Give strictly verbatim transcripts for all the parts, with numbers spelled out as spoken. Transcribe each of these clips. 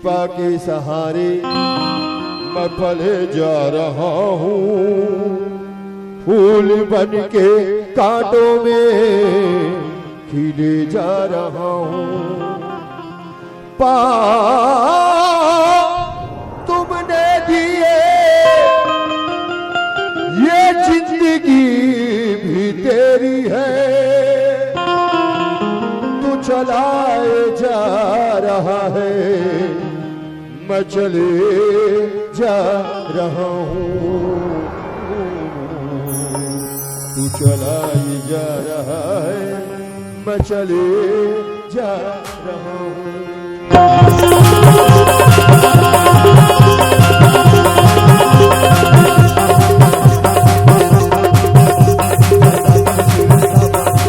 कृपा के सहारे मैं पले जा रहा हूँ, फूल बन के कांटों में खिले जा रहा हूँ। पाँव तुमने दिए, ये जिंदगी भी तेरी है। तू चलाए जा रहा है, मैं चले जा रहा हूँ। तू चलाए जा रहा है, मैं चले जा रहा हूँ।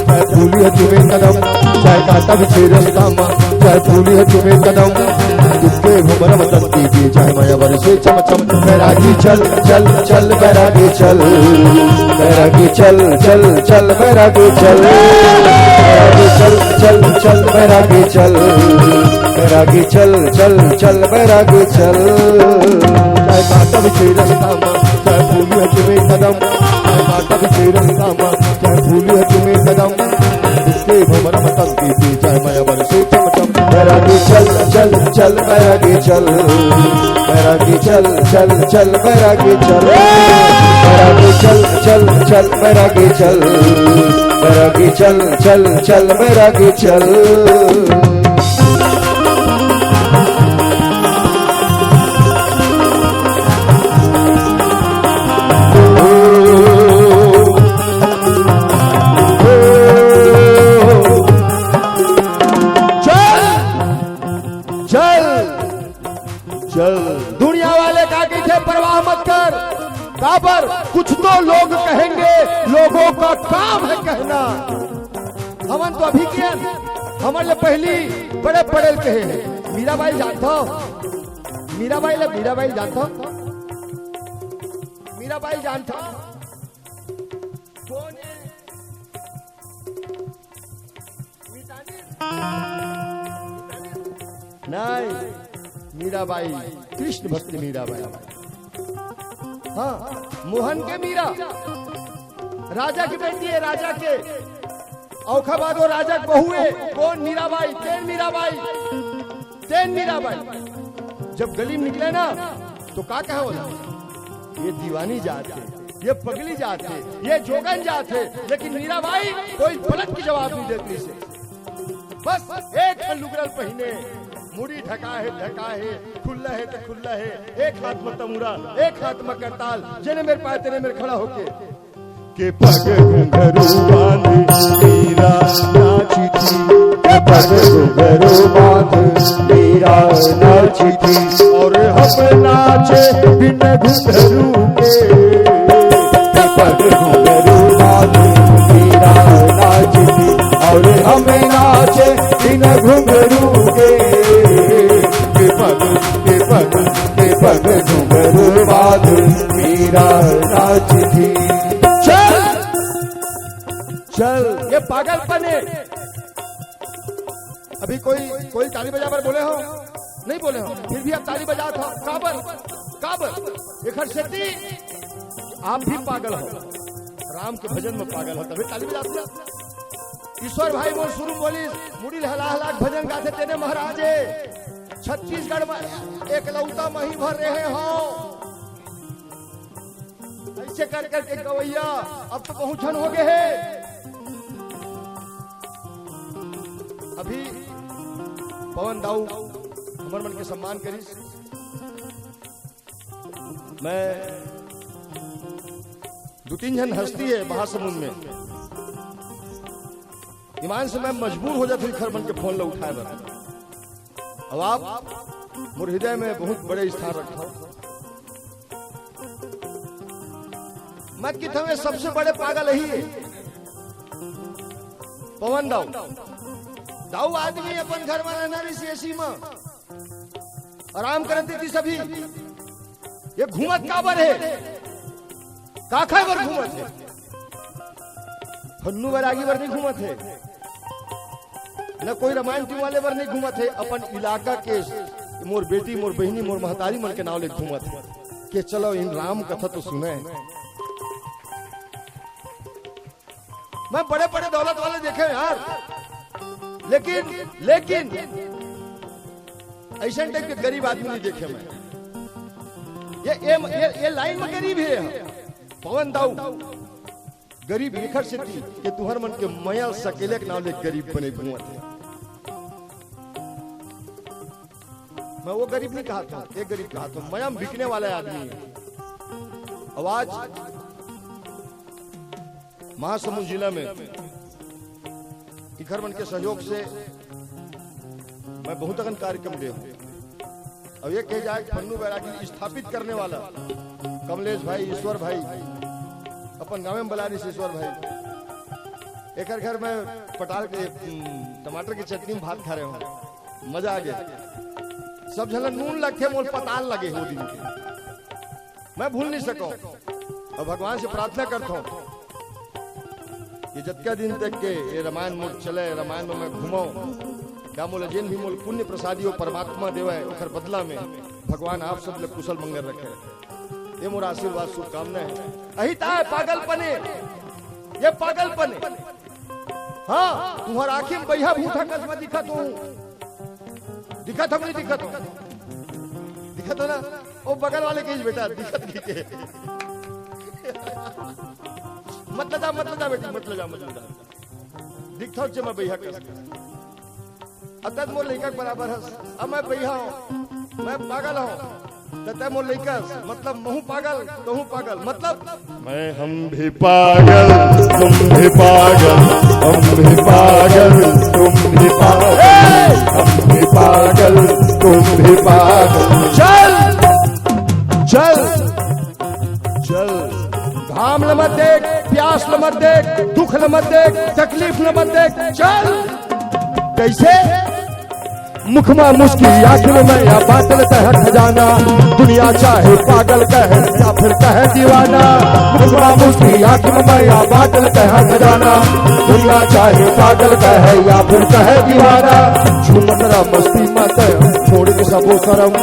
चाहे फूली है तुम्हें कदम, चाहे कांटा बिछे रास्ता मा, चाहे फूली है तुम्हें कदम, दुख के भंवर वतन की, चाहे माया बरसे चम चम। बैरागी चल, चल, चल, बैरागी चल, बैरागी चल, चल, चल, बैरागी चल, बैरागी चल, चल, चल, बैरागी चल, बैरागी चल, चल, चल, बैरागी चल। चाहे कांटा बिछे रास्ता मा, चाहे फूली है तुम्हें कदम, चाहे कांटा बिछे रास्ता मा, चाहे फूली है तुम्हें कदम, दुख के भंवर वतन की, चाहे माया बरसे चम चम। बैरागी चल, चल, चल, बैरागी चल, बैरागी चल, चल, चल, बैरागी चल, बैरागी चल, चल, चल, बैरागी चल, बैरागी चल, चल, चल, बैरागी चल। चल, चल, चल। दुनिया वाले का कहिथे, परवाह मत कर। काबर? कुछ तो लोग कहेंगे, लोगों का काम है कहना। हमन तो अभी के हन, हमन ले पहिली बड़े पड़ेल कहे हे। मीराबाई जानथो? मीराबाई ले, मीराबाई जानथो? मीराबाई जानथो? कौन है? नहीं, मीराबाई, कृष्ण भक्त मीराबाई। हाँ, मोहन के मीरा, राजा की बेटी है, राजा के। औखा बाद वो राजा के बहू है। कौन? मीराबाई। तेन मीराबाई, तेन मीराबाई। जब गली में निकले ना, तो का कहे बोला, ये दीवानी जात है, ये पगली जात है, ये जोगन जात है। लेकिन मीराबाई कोई बलत के जवाब नहीं देती से। बस एक ठन लुगरल पहिने, मुड़ी ढका हे, ढका हे, खुल्ला हे त खुल्ला हे, एक हाथ म तमूरा, एक हाथ म करताल, जेने मेर पाय तेने मेर खड़ा होके। के पग घुंघरू बांध मीरा नाची थी, के पग घुंघरू बांध मीरा नाची थी, और हम नाचे बिन घुंघरू के। के पग घुंघरू बांध मीरा नाची थी, और हम नाचे बिन घुंघरू के। के पग, के पग, के पग घुंघरू बांध मीरा नाची थी। चल, चल, ये पागलपन है। अभी कोई, कोई ताली बजाबर बोले हो? नहीं बोले हो, फिर भी आप ताली बजात हो। काबर? काबर? एकर सेती आप भी पागल हो, राम के भजन में पागल हो, तभी ताली बजाते हो। ईश्वर भाई मोर शुरू बोलिस, मुड़ी ल हला हला के भजन गाथे तेने महाराज हे। छत्तीसगढ़ में एकलौता मही भर रहे हो। ऐसे कर करके गवैया अब तो बहुत झन हो गए हे। अभी पवन दाऊ हमर मन के सम्मान करिस। मैं दू तीन झन हस्ती हे महासमुंद में, ईमान से मैं मजबूर हो जाथंव एखर मन के फोन ल उठाए बर। अब आप मोर हृदय में बहुत बड़े स्थान रखथव। मैं किथंव ये सबसे बड़े पागल ही हे। पवन दाऊ, दाऊ आदमी अपन घर में रहना रहिस एसी में, आराम करत रहिस सभी। ये घूमत काबर हे? का खाए बर घूमत हे? फन्नू बैरागी बर नहीं घूमत हे, न कोई रामायण टीम वाले बर नहीं घूमत हे। अपन इलाका के मोर बेटी, मोर बहिनी, मोर महतारी मन के नाव ले घूमत हे। के चलो इन राम कथा तो सुने। मैं बड़े बड़े दौलत वाले देखे यार, लेकिन लेकिन ऐसे टाइप के गरीब आदमी नहीं देखे मैं। ये ये ये, ये लाइन में गरीब हे पवन दाऊ, गरीब एखर सेती के तुहर मन के मया सकेले के नाव ले गरीब बने घूमत हे। मैं वो गरीब नहीं कहा था, एक गरीब कहा था, मया में बिकने वाला आदमी हे। आवाज महासमुंद जिला में इखर मन के सहयोग से मैं बहुत अकन कार्यक्रम दे हूँ। अब ये कहे जाए कि पन्नू बैरागी स्थापित करने वाला कमलेश भाई, ईश्वर भाई, अपन गाँव में बला रही ईश्वर भाई, एकर घर में पटाल के, हम्म, टमाटर की चटनी में भात खा रहे हो, मजा आ गया। सब झन नून लगथे, मोल पताल लगे हो दिन के। मैं भूल नहीं सकूं। और भगवान से प्रार्थना करता हूं कि जतका दिन तक के ये रामायण मोर चले, रामायण में मैं घूमो, या मोला जेन भी मोल पुण्य प्रसादी हो परमात्मा देवे, ओकर बदला में भगवान आप सब ले कुशल मंगल रखे। ये मोर आशीर्वाद, शुभकामना हे। अही ताय पागलपने, ये पागलपने। हाँ, तुम्हार आँखी में बइहा भूत हा कस में दिखत हो, दिखत हो नहीं दिखत हो? दिखत हो ना? ओ बगल वाले कहिस, बेटा दिखत नहीं के। मत ले जा, मत ले जा बेटी, मत ले जा, मत ले जा। दिखत हो जे मैं बइहा कस। अब तक मोर लइका के बराबर हस, अब मैं बइहा हूँ, मैं पागल हूँ। त तैं मोर लइका, मतलब महूं पागल, तहूं पागल, मतलब मैं, हम भी पागल, तुम भी पागल, हम भी पागल, तुम भी पागल, हम भी पागल, तुम भी पागल। चल, चल, चल। घाम ल मत देख, प्यास ल मत देख, दुख ल मत देख, तकलीफ ल मत देख, चल। कैसे? मुख मा मुस्की, आँख में मया, बाटल तैं खजाना। दुनिया चाहे पागल कहे या फिर कहे दीवाना। मुख मा मुस्की, आँख में मया, बाटल तैं खजाना। दुनिया चाहे पागल कहे या फिर कहे दीवाना। झूमत रह मस्ती मा तैं, छोड़ के सबो शरम।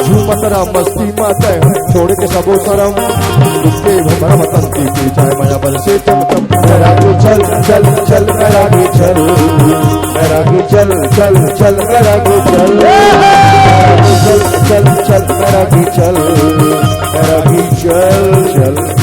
झूमत रह मस्ती मा तैं, छोड़ के सबो शरम। उसके भ्रम तन की पी जाए मया बल से चम चम। बैरागी चल, चल, चल, बैरागी चल। बैरागी चल, चल, चल, बैरागी चल। चल, चल, चल, बैरागी चल। बैरागी चल, चल।